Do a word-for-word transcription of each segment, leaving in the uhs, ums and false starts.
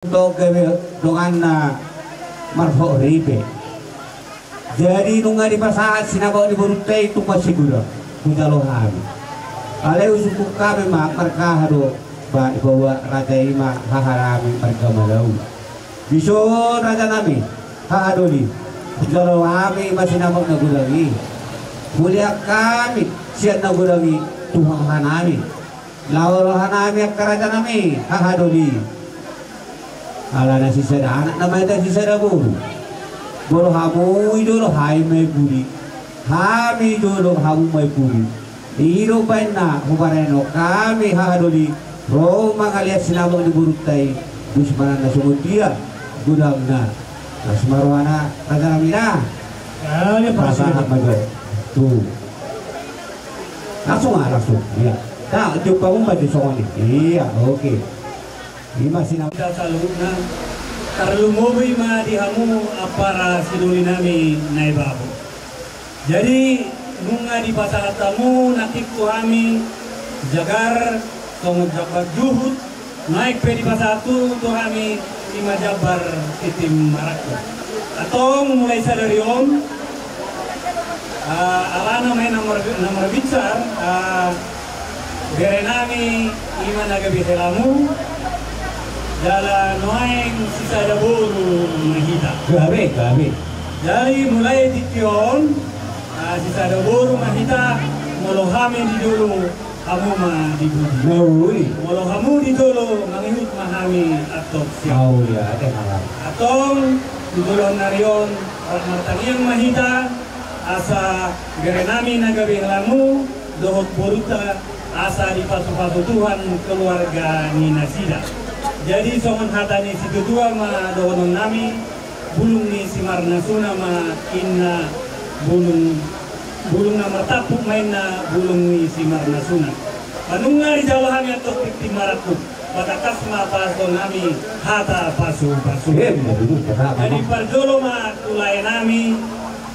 Tong gabe donganna marhot ripe. Jadi nunga dipasahat sinamot ni borunta i tu masiguda, hujalo hami. Alai husungkun hami ma marga aha do, ba dipaboa raja i ma haha nami marga Malau. Dison raja nami, haha doli, hujalo hami ma sinamot na godang i. Hulean hami sian na godang i tu haha nami. Laho roha nami angka raja nami, haha doli. Alana sisada anak nama hita sisada boru. Molo hamu i jolo hami ma i pudi. Hami jolo hamu ma i pudi. I do baenna hubarenon hami haha doli. Ro mangalean sinamot ni borunta i. Dos manang na songon dia godangna. Las ma rohana raja nami na. Pasahat ma jo. Tu. Langsung ah, langsung. Iya. Nah, jumpa umpat di songon i. Iya, oke. Ima sinam. Kita saluhutna tarlumobi ma di hamu ampara sidoli nami Naibaho. Jadi nunga dipasahat hamu nangkin tu hami jagar songon jambar juhut. Naeng pe dipasahat tu hami ima jambar tintin marangkup. Antong mulai sadari on, ah, alana ma i na mar-, na marbinsar, ah, bere nami ima na gabe helamu, jala nuaeng sisada boru ma hita. Gabe, gabe. Jadi mulai tingki on, ah, sisada boru ma hita, molo hami di jolo, hamu ma di pudi. Molo hamu di jolo, mangihut ma hami antong sian. Antong tu joloan ni ari on, martangiang ma hita, asa bere nami na gabe helamu dohot borunta, asa dipasupasu Tuhan keluarga ni nasida. Jadi songon hata ni situatua ma dohonon nami, bulung ni si Marnasuna ma inna bulung, bulung na martampuk ma inna bulung ni si Marnasuna. Nunga dijalo hami antong tintin marangkup, patangkas ma pasahaton nami hata pasupasu. Jadi parjolo ma tu lae nami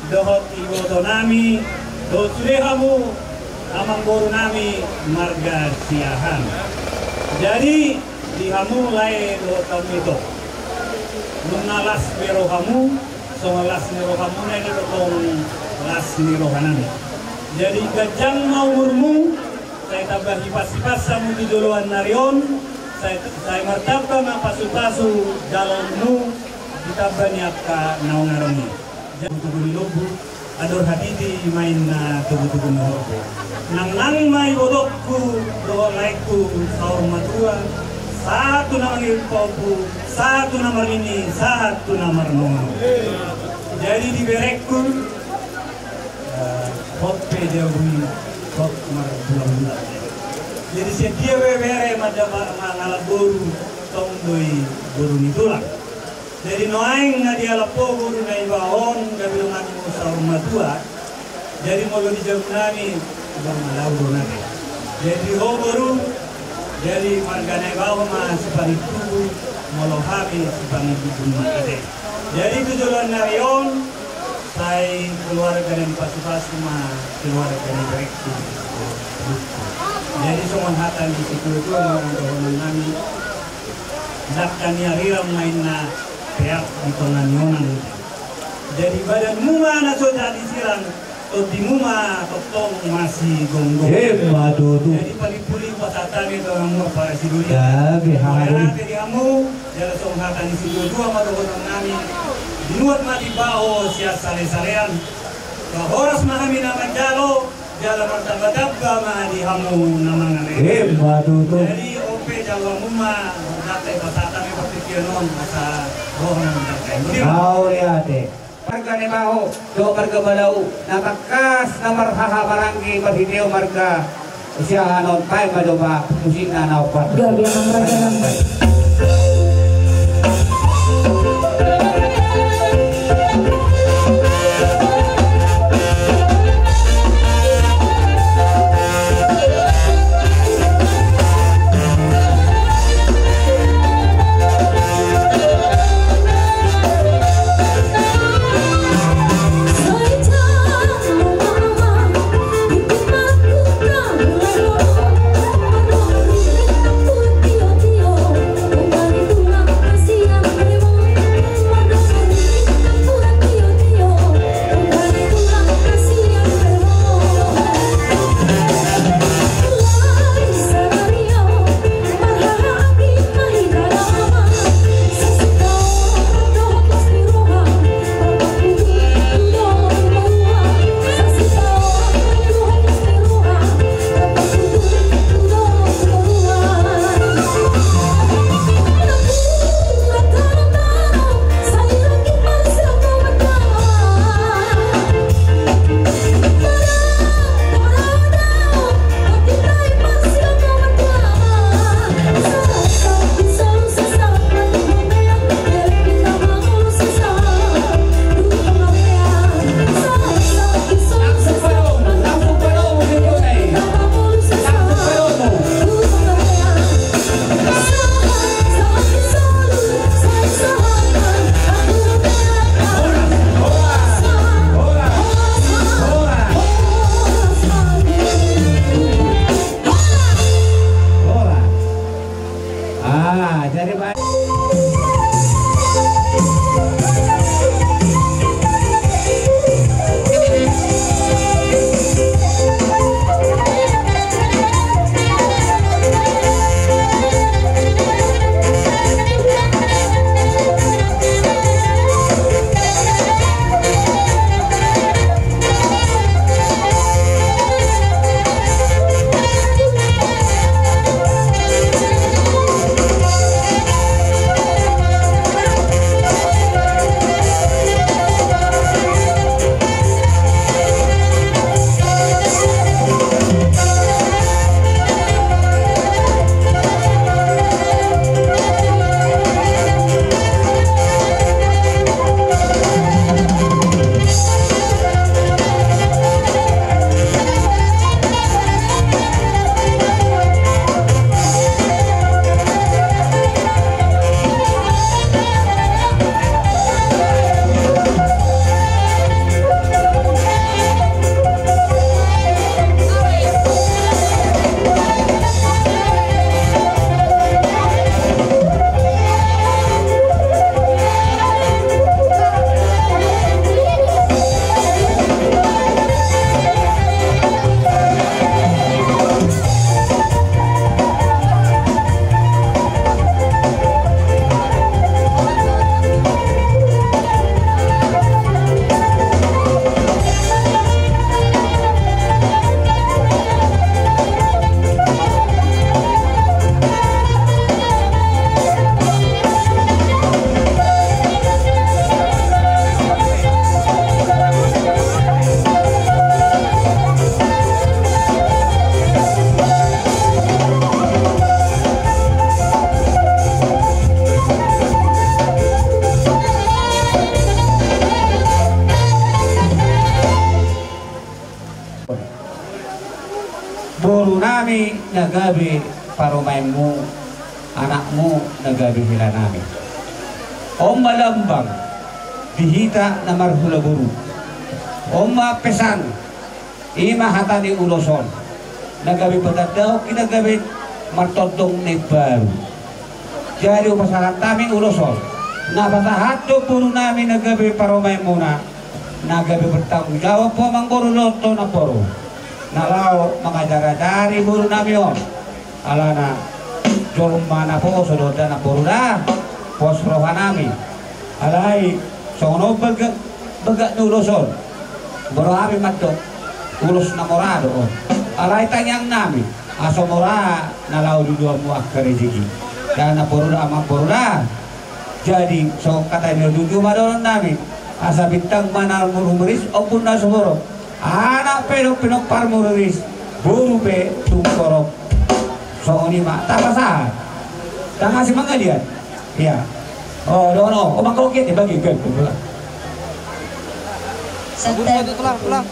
dohot iboto nami dohot sude hamu amangboru nami marga Siahaan. Jadi di hamu lae dohot hamu ito, nunga las be rohamu, songon las ni rohamuna i do tong las ni roha nami. Jadi ganjang ma umurmu, sai tamba hipas-hipas hamu tu joloan ni ari on, sai, sai martamba ma pasupasu jaloonmu di tamba ni angka naung adong i. Togutogu ni lombu, andor hatiti ma inna togutogu ni horbo. Nangnang ma ibotongku dohot laengku saur matua, sahat tu na mangihut pahompu, sahat tu na marnini, sahat tu na marnono. Jadi di berengku, eh, hot pe jabu i, hot marbulan-bulan. Jadi sian dia be bere mandapot mangalap boru, tong do i boru ni tulang. Jadi nuaeng na dialap ho boru Naibaho on, gabe donganmu saur matua. Jadi molo di jabu nami, boru Malau do nami. Jadi ho boru, jadi marga Naibaho ma sipangintubu, molo hami sipangintubu ma ate. Jadi tu joloan ni ari on, sai keluarga na dipasupasu ma keluarga ni berengku. Jadi songon hata ni situatua ma dohonon nami. Dangka ni arirang ma inna peak di tonga ni onan. Jadi badanmu ma na so jadi sirang, tondimu ma tongtong masigonggong. Ima tutu. Jadi paling-paling pasahat hami tu hamu ampara sidoli. Gabe hamu. Gabe di hamu, jala songon hata ni situatua ma dohonon nami. Dinuat ma timbaho sian sale-salean. Ba horas ma hami na manjalo. Jala martamba-tamba ma di hamu na mangalehon. Ima tutu. Jadi on pe jalo hamu ma, dangka i pasahat hami partingkian on asa roha na manjangkai. Mauliate. Marga Naibaho dohot marga Malau na tangkas na marhaha maranggi marhitehon marga Siahaan on, baen ma jolo musikna na opat. Gabe amang raja nami. na gabe parumaenmu, anakmu na gabe helanami. On ma lambang di hita na marhula boru. On ma pesan, i ma hata ni ulos on na gabe patandahon hita gabe martondong na imbaru. Jadi hupasahat hami ulos on na pasahathon borunami na gabe parumaenmuna, na gabe bertanggung jawab ho amangboru dohot ho namboru, na laho mangajarajari borunami on. Alana jolma na poso do da namboru da, pos rohanami. Alai songon on bagak, bagak ni ulos on, boru hami mandok ulos na mora do on. Alai tangiangnami asa mora na laho di duamu angka rejeki. Da namboru da amangboru da. Jadi songon hata ni na tutu ma dohononnami, asa bintang ma na murmuris, ombun na sumorop, anak pe dohot pinomparmu riris, boru pe tung torop. Songon i ma tapasahat. Tangasi mangaliat. Ia. O dohon o, o mangkoloki ate bagi gabe. Santai. Tulang, tulang.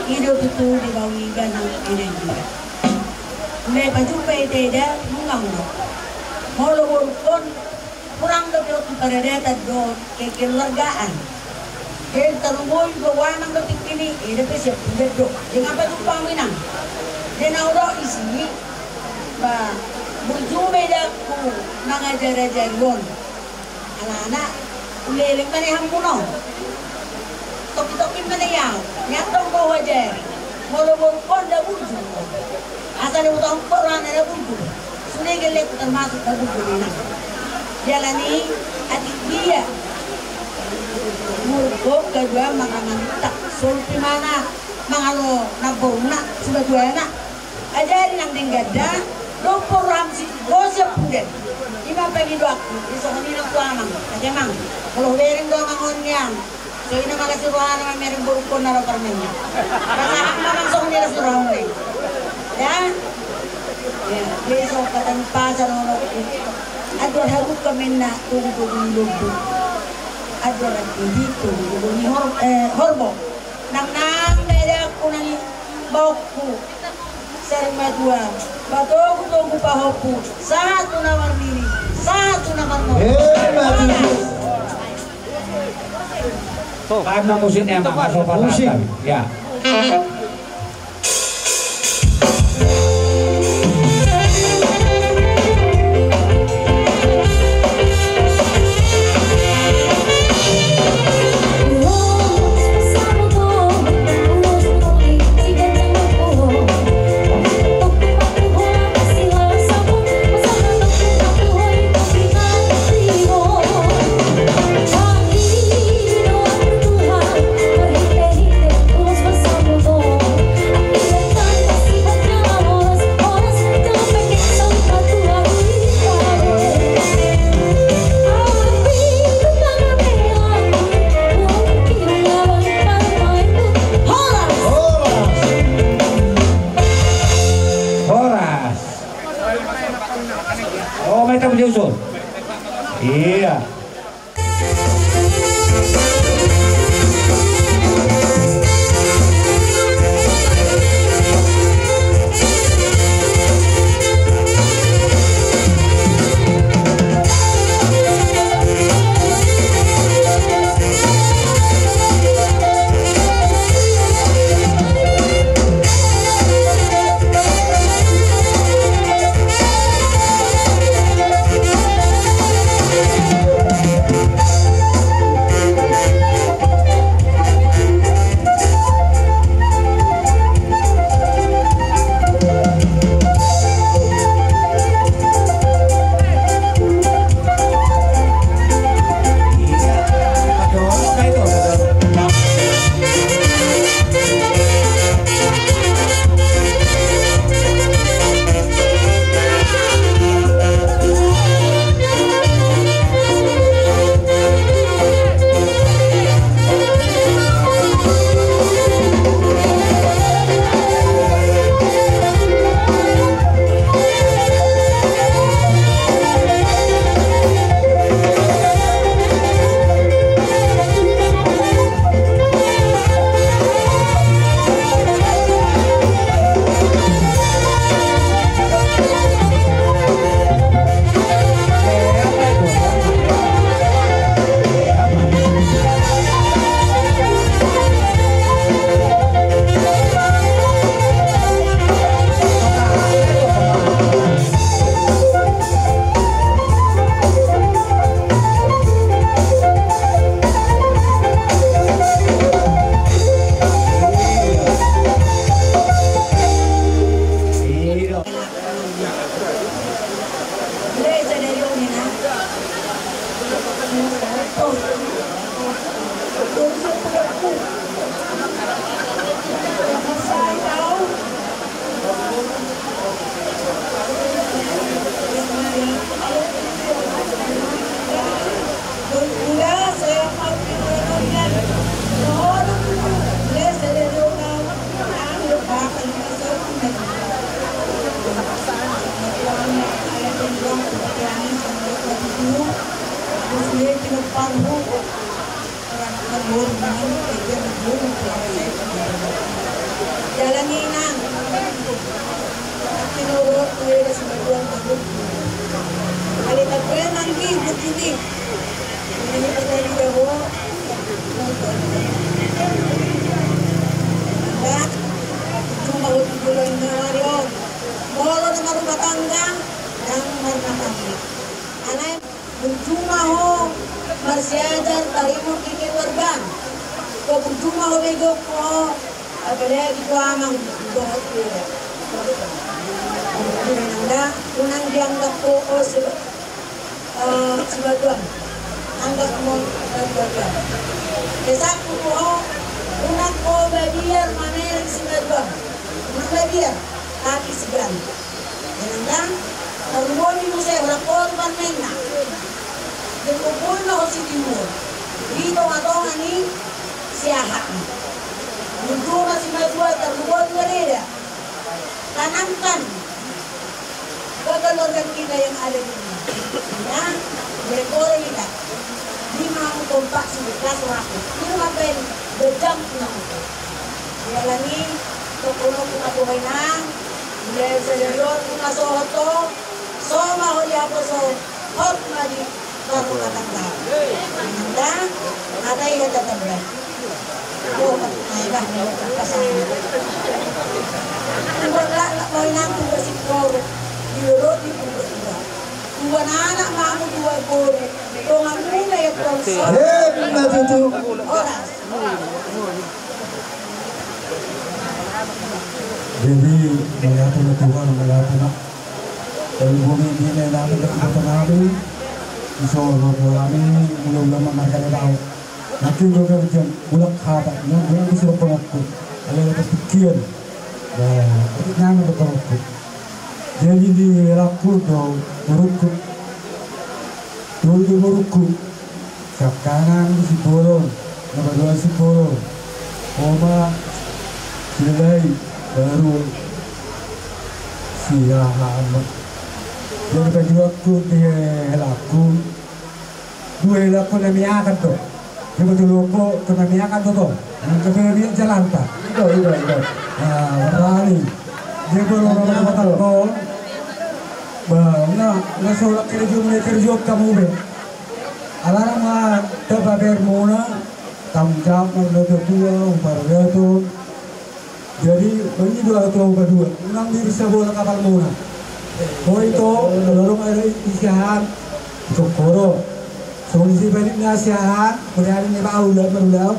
I do tutu di bawah i ganup i do. Molo pajumpa ita eda nunga hudok, molo borungkon hurang dope on tu paradatan dohot kekeluargaan. Jadi tarlumobi boru amang do tingki i, eda pe siap hudok do. Jadi nga pajumpa hamu inang. Jadi na hudok disi, ba, burju ma edangku mangajarajari on. Alana uleleng ma nian hamu on. Tokitoki ma nian au, nian tong do huajari. Molo borungkon da burju. Asa diboto hamu rohana da burju. Sude gellengku termasuk da burju do inang. Jala ni atik dia. Borungkon kaduaan mangan mantak, solpi ma na mangalo namboruna sibatuana. Ajari nang denggan da, dohot roham si, gosip huda. I ma pangidoanku, i songon i nang tu amang, ate amang. Molo hubereng do amang on nian, songon i na ma las ni rohana mamereng borungkon na ro parumaenna. Pasahat ma amang songon i las ni roham i. Da? Ia, jadi songon hata ni pasa dohononku. Andor habuka menna togu-togu ni lombu. Andor ate di togu-togu ni hor-, eh, horbo. Nang nang na edangku nang i baokku. Sering matua, patogu-togu pahompu, sahat tu na marnini, sahat tu na marnono. Eh, mati. Tuh. Karena musiknya emang musik. Ya. Horas. O, meta beli usul. Ia. Numpang hu. Orang kan bor dengan kerja nabung. Jalan inang. Tapi loro, gue udah sembilan bulan baru. Kali tak gue manggi, gue gini. Ini kita di Jawa. Enggak. Cuma waktu bulan Januari, oh. Molo na marumah tangga, ndang marumah tangga. Alai, burju ma ho marsiajar taringot di keluarga. Ho burju ma ho bego ho, apalagi tu amang dohot beda. Nda, unang dianggap ho, ho se-, eh, sibaduam. Anggap ho sibaduam. Pesanku tu ho, unang ho babiar mamereng sibaduam. Unang babiar, tapi siganup. Dengan ndang, tarlumobi muse, holan ho tu parmenna. Jadi kumpul ma ho sitiruon di tonga-tonga ni siahatna. Burju ma simatua, tarlumobi ma beda. Tanamkan kekeluargaan kita yang ada di rumah. Ya, jadi orang kita. Lima kompak sudah kelas rapi. Ini ngapain? Bejam na. Dialani, tokolo ku na bohena, mulai sadari on ku na sohot ho, so ma ho di haposo, hot ma di rumah tangga. Nda, ada ia tatamba. Oh, ayo lah, pasangan. Udah lah, tak mau inang, udah si koro, di roti, udah, udah. Dua anak, mamu, dua boru, tongan muna ya, tuan. Eh, benar itu. Horas. Jadi, mauliate ma tu Tuhan, mauliate ma. Dari bumi ini, nami dari kota nami, iso lo nami, mula-mula mangarga ni tau. Nanti gue kerja, bulak hata, yang gue bisa berpengaku. Ada yang berpikir. Nah, itu nami berpengaku. Jadi di laku do, berukut. Dulu di borungku, siangkangan di Simbolon, na paduahon Simbolon, Oma, Silai, baru si Rahama. Jadi paduahonku di helangku, dua helangku na miakan do. Dia betul loko, kena miakan do to. Nang kebebian jalan ta. Ido, ido, ido. Nah, rani. Dia baru orang mata kau. Bah, na, na sola kerja, mulai kerja kamu be. Alarang ma, tapa bermuna, tanggung jawab ma, na tua, umparaton. Jadi, bagi dua tua, upa dua. Unang diri sabola kapal muna. Koi to, lorong ada isiahan, cokoro. Songon i si balik na siahan, mulai ada ni bau, udah, udah.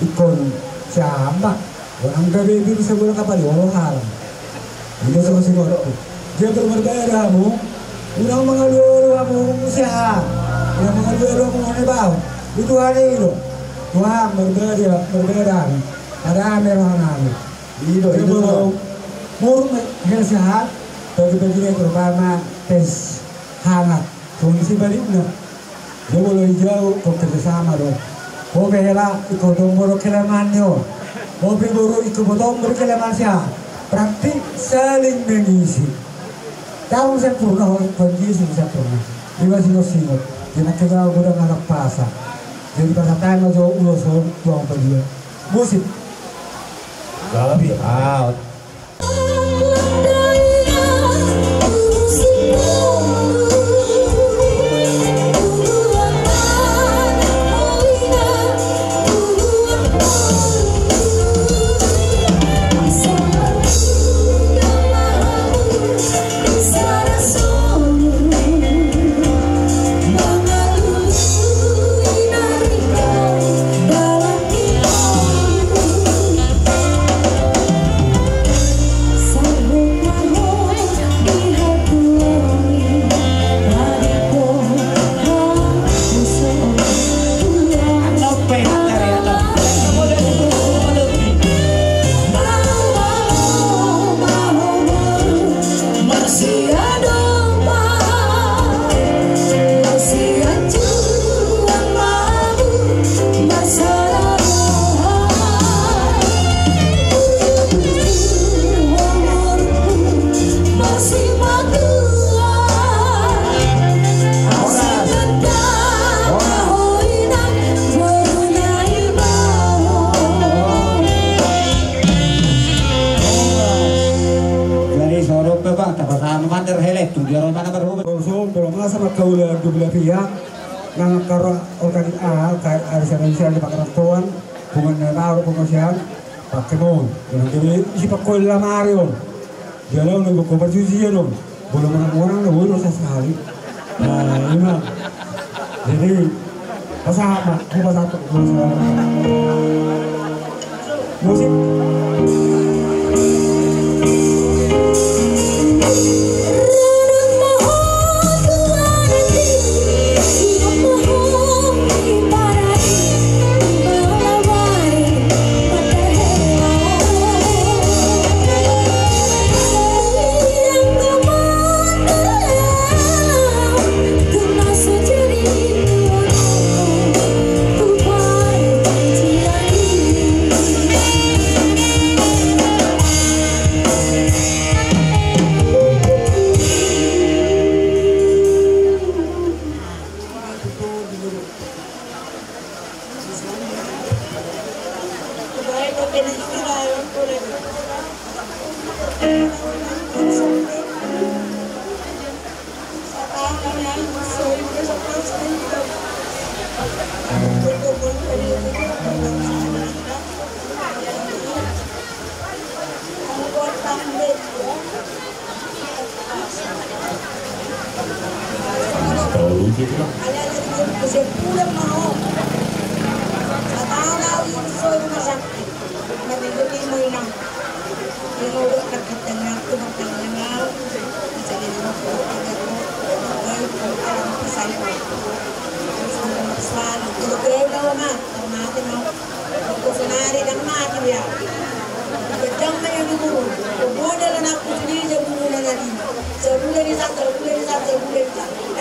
Ingkon siahan ma. Unang gabe biru sabola kapal, olo haram. Ido so singkotku. Dia tu marbada hamu, unang mangalualu hamu siahan. Unang mangalualu hamu hone bau. Di Tuhan i do. Tuhan marbada, marbada hamu. Ada ame rohana hamu. Ido, ido. Murung hel siahan. Bagi-bagi na terutama tes hangat. Songon i si balikna. Dia molo i jau, ingkon kerjasama do. Ho pe hela, ingkon tombo do kelemahan ni ho. Ho pe boru, ingkon tombo do kelemahan siaha. Berarti saling mengisi. Tahu sempurna, ho ingkon Yesus sempurna. Iba singot-singot. Dia na kega godang anak pasa. Jadi pasa tahan ma jo ulos ho, tuang pa dia. Musik. Gabi out. Nang angka ro-, organi-, ah, angka arisan-arisan di pangarantoan, punguan na baru, punguan sian, pake mon. Jadi, isi pakuan lamari on. Dia lalu nunggu kobar susi ya, non. Belum menang orang, udah udah sasali. Nah, ini mah. Jadi, pasahat, Pak. Ini pasahat, Pak. Musik.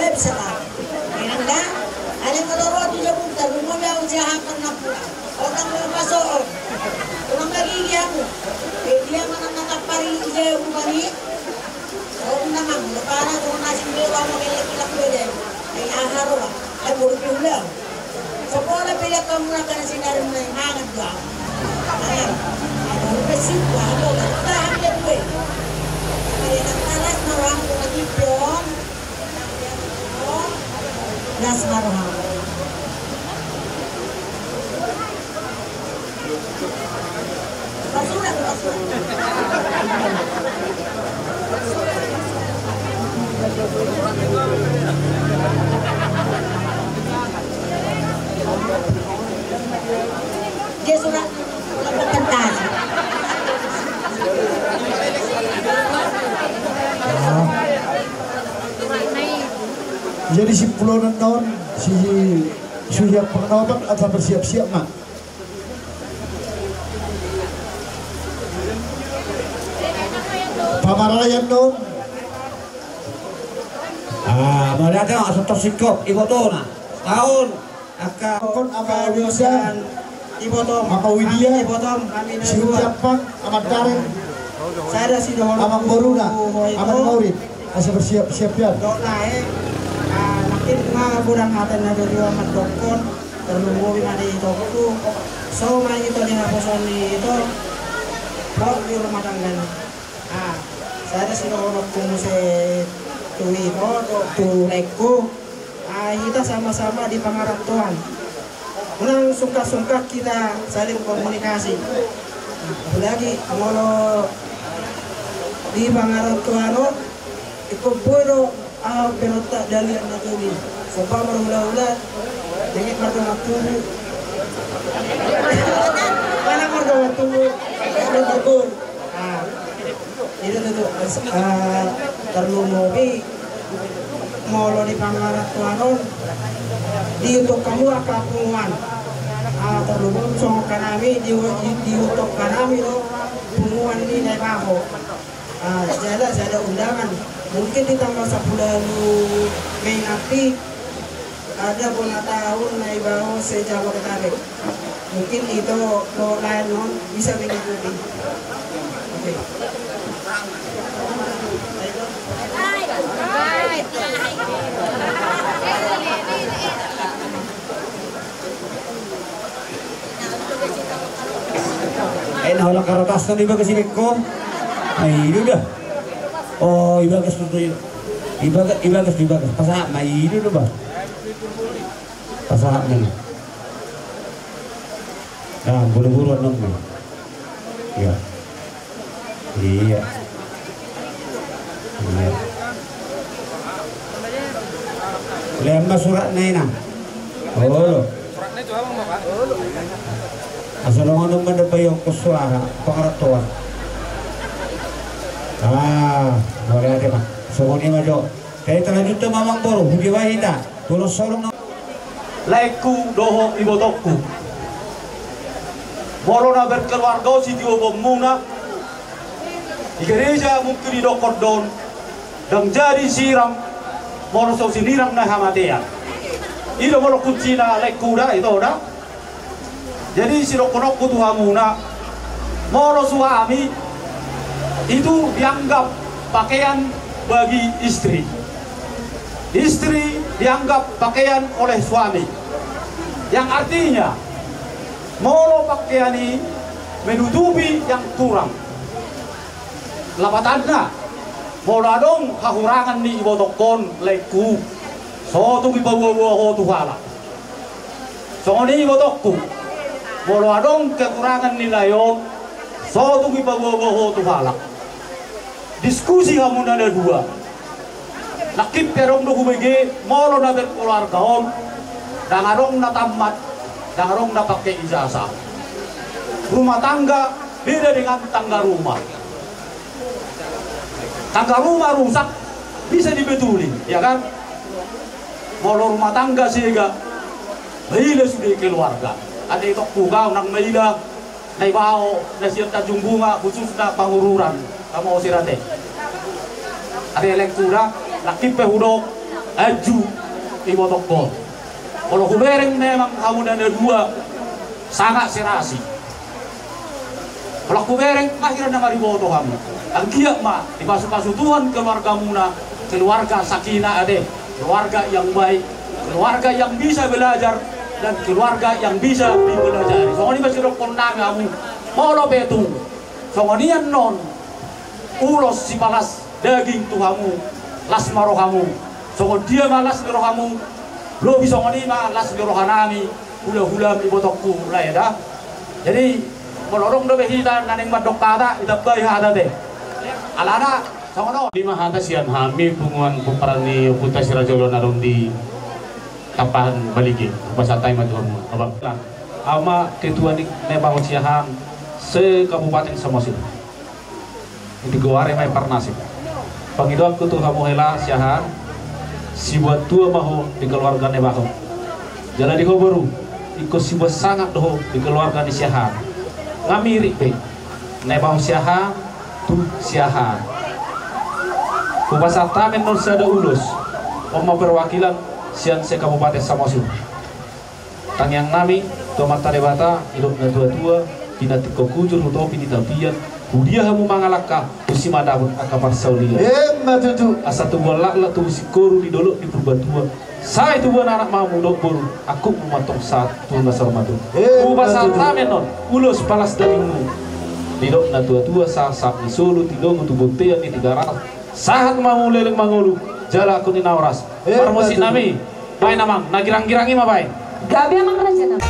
Eh, bisa tahu. Memang dah. Ada yang kalau roti jamu, tak rumah dia usia akan nak pulang. Orang mau masuk. Orang lagi dia mu. Eh, dia mana nak apa di dia rumah ni? Ro na mangan, ro pala, ro nasi, ro ro, ro, ro, ro, ro, ro. Ai aha ro, ai boru pe ulang. Sapola pe dia kamu akan sinar mai mangan do. Ai boru pe situ, ai boru pe tahan dia due. Ai na palas na roham, ro na tipion. Las na roham. Dia surat pentas. Jadi si pulonan on, si suhian panganaban asa bersiap-siap ma. Pamaralayan non. Ah, mauliate ma, asa torsingkop ibotona. Taon angka kon ama Wida, ibotom, ama Widia, ibotom, si Ucampang, ama Dareng, sada sidohon ama Boruna, ama Maurin. Asa bersiap-siap ya. Dok nae, ah, makin ma godang hata na dua-dua mandokkon. Tarlumobi ma di itongku, so ma ito di naposo ni ito, pok di rumah tangga ni. Ah, sada sidohononku muse tu ito, tu, tu laengku. Ah, hita sama-sama di pangarantoan. Unang sungkak-sungkak hita saling komunikasi. Nah, apalagi molo di pangarantoan on, ingkon boi do aha, penonta dalihan na tondi. Sopa marhula-hula, dengek marga matubu. Mana marga matubu? Marga margol. Ah, ida tutu, ah, tarlumobi molo di pangarantoan on, diutok hamu angka punguan. Ah, tarlumobi songon hami, di, di, diutok hami do punguan ni Naibaho. Ah, jala sada undangan. Mungkin di tanggal sampulu ualu Mei nanti ada bona taon Naibaho se-Jabodetabek. Mungkin ito do laen on bisa mengikuti. Oke. Eh, na holan kartas kan di bagas i, Beko? Nah, ini udah. Oh, i bagas tutu, i bagas, i bagas, i bagas. Pasahat ma, ini udah, Bang. Pasahat ni. Nah, buru-buru annon. Iya. Iya. Iya. Lema suratna, Inang. Olo. Asa dongan mandapati ongkos suara pangarantoan. Ah, mauliate ma. Songon i ma jo. Jadi talanjuthon ma, Amangboru, hudibahen hita. Tulos sorong na. Laengku dohot ibotongku. Molo na berkeluarga on sitiobonmuna, di gereja mungkin didokkon do on, ndang jadi sirang, molo so sinirang na hamatean. I do molo kuncina, laengku, da, ito da. Jadi sidokhononku tu hamuna, molo suami itu dianggap pakaian bagi istri. Istri dianggap pakaian oleh suami. Yang artinya, molo pakaian i menutupi yang kurang. Lapatanna, molo adong hahurangan ni ibotongkon, laengku, so tung dipaboa-boa ho tu halak. Songon i ibotongku, molo adong kekurangan ni lae on, so tung dipaboa-boa ho tu halak. Diskusi hamuna na dua. Nangkin pe adong do hubege, molo na berkeluarga on, ndang adong na tamat, ndang adong na pangke ijazah. Rumah tangga beda dengan tangga rumah. Tangga rumah rusak, bisa dibetuli, ya kan? Molo rumah tangga sega, maila sude keluarga. Ate itongku, au nang maila na ibaho na sian Tanjung Bunga, khususna Pangururan, tama osirate. Ate laengku, da, nangkin pe hudok, anju ibotongkon. Molo hubereng memang hamuna na dua sangat serasi. Molo hubereng, akhirna na mariboto hamu. Anggiat ma dipasu-pasu Tuhan keluargamuna, keluarga sakinah, ate, keluarga yang baik, keluarga yang bisa belajar, dan keluarga yang bisa dipelajari. Songon i ma sidohonon nami hamu, molo pe tung songon i annon ulos sipalas daging tu hamu, las ma rohamu. Songon dia ma las ni rohamu, lobi songon i ma las ni roha nami, hula-hula ibotongku, lae, da. Jadi molo adong dope hita na naeng mandok hata, ditambai hata be. Alana songon on. I ma hata sian hami punguan pomparan ni Ompunta Siraja Ulaon na adong di Tampahan Balige. Hupasahat hami ma tu hamu, Abang. Au ma ketua ni Nabaho Siahaan se-Kabupaten Samosir. Digoari ma i parnasib. Pangidoanku tu hamu hela Siahaan, sibuat tua ma ho di keluarga Nabaho. Jala di ho boru, ingkon sibuat sangap do ho di keluarga ni Siahaan. Nga mirip be Nabaho Siahaan tu Siahaan. Hupasahat hami annon sada ulos. On ma perwakilan sian se-Kabupaten Samosir. Tangiang nami tu Amanta Debata, didok na tua-tua, pinantikhon hujur hu topi ni tapian, hu dia hamu mangalangka, tu simanjujung angka parsaulian. Emma tutu. Asa tubuan laklak tubu singkoru di dolok ni Purbatua. Sai tubuan anak ma hamu dohot boru, angkup ma antong sahat tu na saur matua. Emma tutu. Hupasahat hami annon ulos palas dagingmu. Didok na tua-tua, sahat-sahat ni solu, tilogu tu bontean ni Tigaras. Sahat ma hamu leleng mangolu, jala angkup ni na horas. Emma tutu. Parmusik nami. Baen, Amang, na girang-girang i ma baen. Gabe, Amang Raja nami.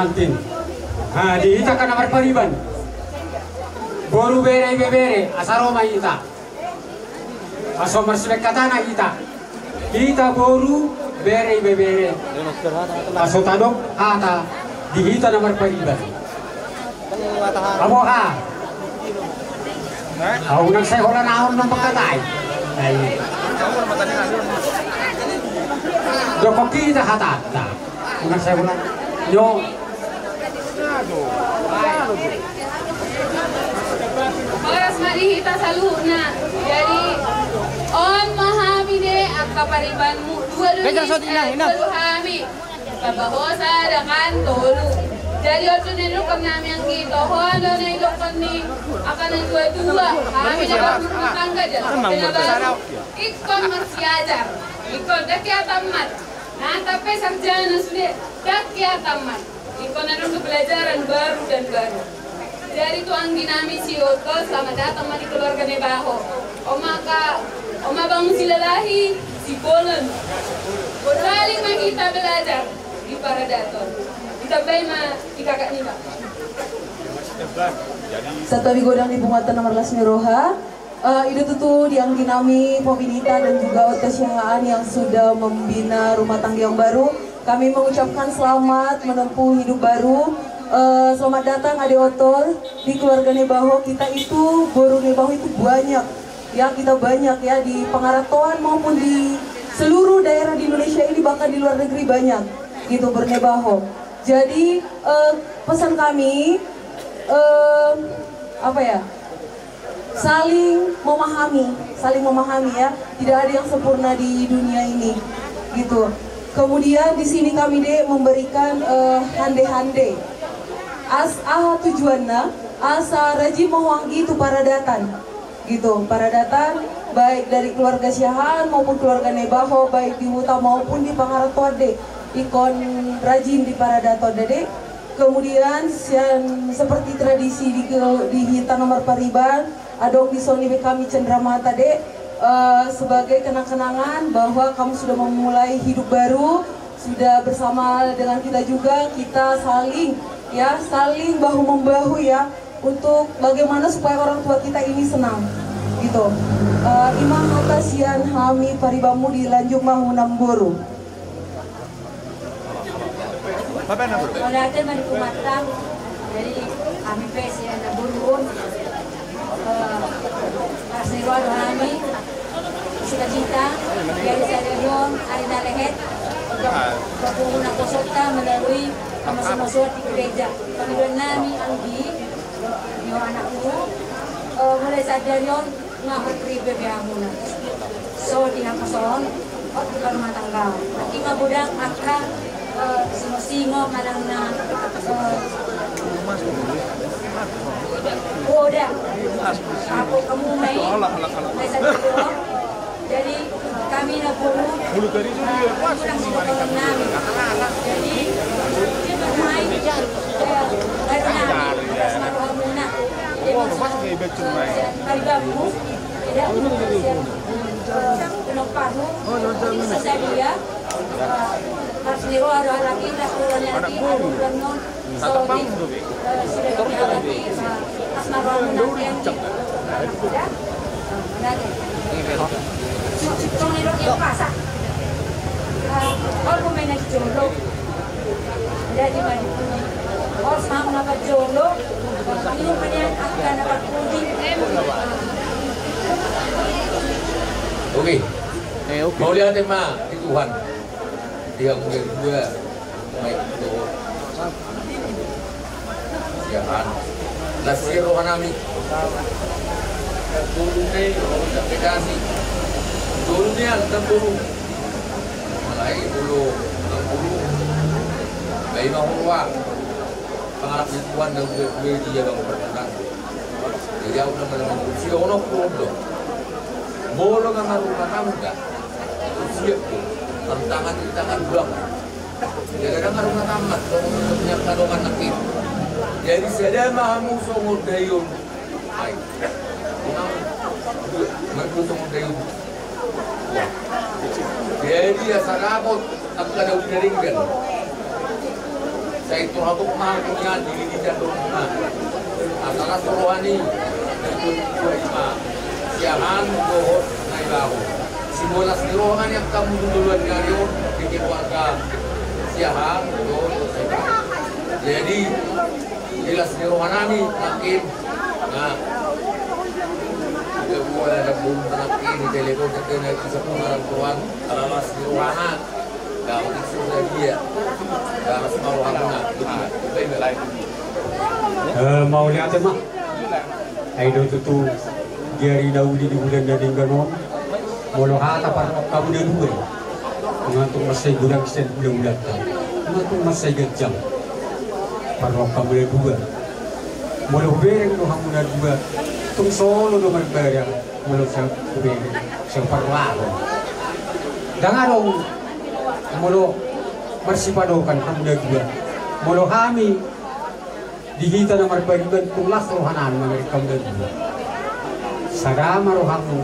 Antin. Ah, di hita angka na marpariban. Boru, bere, ibebere, asa ro ma hita. Asa marsibahen hata na hita. Hita boru, bere, ibebere. Asa tadok hata di hita na marpariban. Abo ha. Au nang sai holan ahu nang mangkatai. Ai. Dokon hita hatanta. Unang sai ulang. Nyo. Horas ma di hita saluhutna. Jadi, on ma hami de angka paribanmu. Dua do hami. Pabahosa da kan tolu. Jadi, on do na idokkon nami anggi, toho do na idokkon ni angka na tua-tua. Hami na marumah tangga, jadi ingkon marsiajar. Ingkon dang hea tamat. Nah, tapi sarjana sude, dang hea tamat. Ingkon adong pelajaran baru dan baru. Jadi tu anggi nami si Otol, selamat datang ma di keluarga Nebaho. Oma ka, oma bangun silalahi, si Bolon. Saling ma hita belajar di Paradaton. Ditambai ma di kakak niba. Santabi godang di punguanta na marlas ni roha. Eh, i do tutu di anggi nami Popi Nita dan juga Otto Siahaan yang sudah membina rumah tangga yang baru. Kami mengucapkan selamat menempuh hidup baru. Eh, selamat datang Ade Otto di keluarga Nebaho. Kita itu boru Nebaho itu banyak, ya, kita banyak, ya, di Pangaratoan maupun di seluruh daerah di Indonesia ini, bahkan di luar negeri banyak, gitu, boru Nebaho. Jadi, eh, pesan kami, eh, apa ya? Saling memahami, saling memahami, ya. Tidak ada yang sempurna di dunia ini, gitu. Kemudian di sini kami de memberikan, eh, hande-hande. As, aha tujuanna, asa rajin ma ho anggi tu paradatan, gitu. Paradatan baik dari keluarga Siahaan maupun keluarga Nebaho, baik di huta maupun di Pangaratoan de. Ingkon rajin di paradatan de. Kemudian sian seperti tradisi di, di hita na marpariban, adong di son i be kami cenderamata de, eh, sebagai kenang-kenangan bahwa kamu sudah memulai hidup baru, sudah bersama dengan kita juga, kita saling, ya, saling bahu-membahu, ya, untuk bagaimana supaya orang tua kita ini senang, gitu. Eh, i ma hata sian hami paribanmu, dilanjut ma hamu namboru. Mauliate ma di Tuhanta. Jadi, hami pe sian namboru on, eh, horas ni roha do hami, sukacita, jadi sadari on, ari na lehet, untuk pembangunan posota melalui pemasukan di gereja. Pangidoan nami anggi, yo anakku, eh, mulai sadari on, nga hot ribe be hamuna. So di hangkason, hot di rumah tangga. Nanti nga godang angka, eh, singo-singo manang na, eh, goda. Apo hamu mai, mai sadari on. Jadi, kami na boru, eh, kurang si boru nami. Jadi, mai, eh, baru nami, baru sama rohamuna. Jadi, maksudnya, eh, paribanmu. Tidak, siap. Penumpang, bisa saja. Harus niru ada lagi, tak kurangnya lagi, ada kurang non. So, di, eh, sudah kami alami, eh, asmara menanti yang di. Ya? Nah, lagi. Cuma niru yang pasang. Eh, kalau main lagi jomblo. Jadi, mari. Oke. Eh, oke. Mauliate ma di Tuhan. Dia mulai dua. Baik, dua. Ya kan. Las ni roha nami. Dulu ni, kita kasih. Dulu ni, dulu. Mulai dulu, dulu. Baik, mau keluar. Pangarap ni Tuhan dan gue, gue dia bang pernah. Jadi, au na manang manang si onok do. Molo nga marumah tangga, siap do. Tantangan di tangan belang. Jadi, nga marumah tangga, songon na dongan nangkin. Jadi, sada ma hamu songon daion. Ai. Unang, marumah songon daion. Jadi, asa dapot angka na uli na denggan. Sai turhatok ma hami nian di lilitan do ma. Asa las roha ni natuatua i ma siahaan dohot na i laho. Sibolas ni roha ma nian hamu tu joloan ni ari on di keluarga siahaan dohot na i laho. Jadi di las ni roha nami nangkin. Nah, kita buat ada bom nangkin di telepon kita na bisa pengaran tuan ala las ni roha na. Eh, mauliate ma. Ai do tutu di ari na uli di bulan na denggan on. Molo hata parrohahon hamu na dua i. Nunga tung mansai godang sian hulahulanta. Nunga tung mansai ganjang parrohahon hamu na dua. Molo hubereng do hamu na dua, tung solo do marbada. Molo sian hubereng, sian parrohahon. Ndang adong molo marsipadokan hamu na dua. Molo hami di hita na marbariban tung las roha nami mamereng hamu na dua. Sada ma rohamu,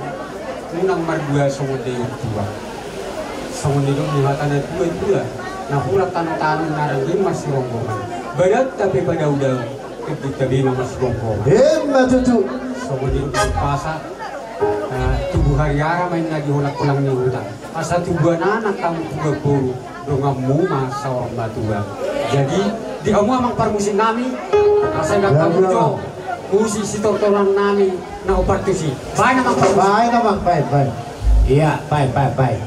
unang mardua songon daion tua. Songon nidok ni hata na tua-tua, na hurang tanotano na rangging marsironggoman. Badanta pe padaodao, tonditta be ma marsironggoman. Emma tutu. Songon nidok ni umpasa, eh, tubu hariara ma inna di holang-holang ni huta. Asa tubuan anak hamu tubuan boru, donganmu ma saur matua. Jadi di hamu amang parmusik nami, asa inang hamu jo musik sitortoran nami na umpartusi. Baen amang parmusik. Baen amang, baen, baen. Iya, baen, baen, baen.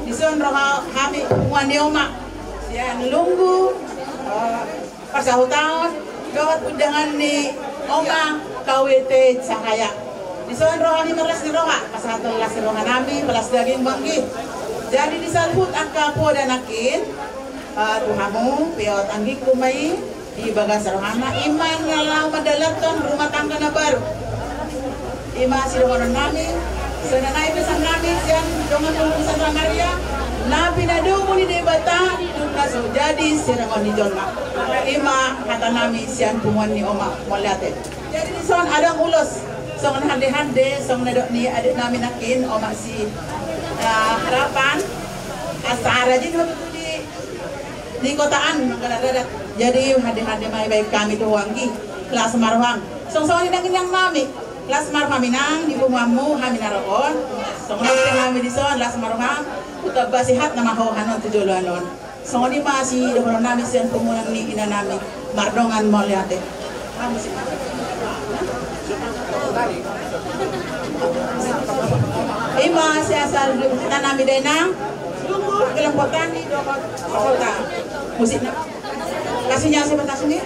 Dison ro hami punguan ni oma sian Lunggu, eh, parsahutaon dohot undangan ni oma K W T Cahaya. Dison ro hami marlas ni roha, pasahathon las ni roha nami, palas daging ma anggi. Jadi di saluhut angka poda nangkin, eh, tu hamu, piot anggingku ma i, di bagasan rohana, i ma na laho mandalanhon rumah tangga na baru. I ma sidohonon nami, songon i pesan nami sian dongan urusan Samaria, na pinadomu ni Debata, dung na so jadi sirangon ni jolma. I ma hata nami sian punguan ni oma, mauliate. Jadi dison adong ulos, songon hande-hande, songon na nidok ni adik nami nangkin, oma si, eh, Harapan, asa rajin ho tutu di di kotaan mangkadat-kadat. Jadi hande-hande ma ibaen hami tu ho anggi, las ma roham. Songon i nang inang nami, las ma roham inang di punguanmu hami na ro on. Songon i pe hami dison, las ma roham, hutamba sehat nama ho hanon tu joloan on. Songon i ma sidohonon nami sian punguan ni ina nami, mardongan mauliate. I ma sian saluhut ina nami dainang, Lunggu, Gelang Potani dohot Kota. Musikna. Kasihnya seperti sungai.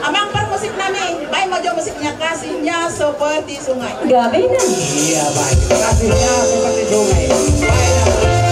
Amang parmusik nami, baen ma jo musiknya, Kasihnya Seperti Sungai. Gabe nang. Iya, baik. Kasihnya Seperti Sungai. Baik,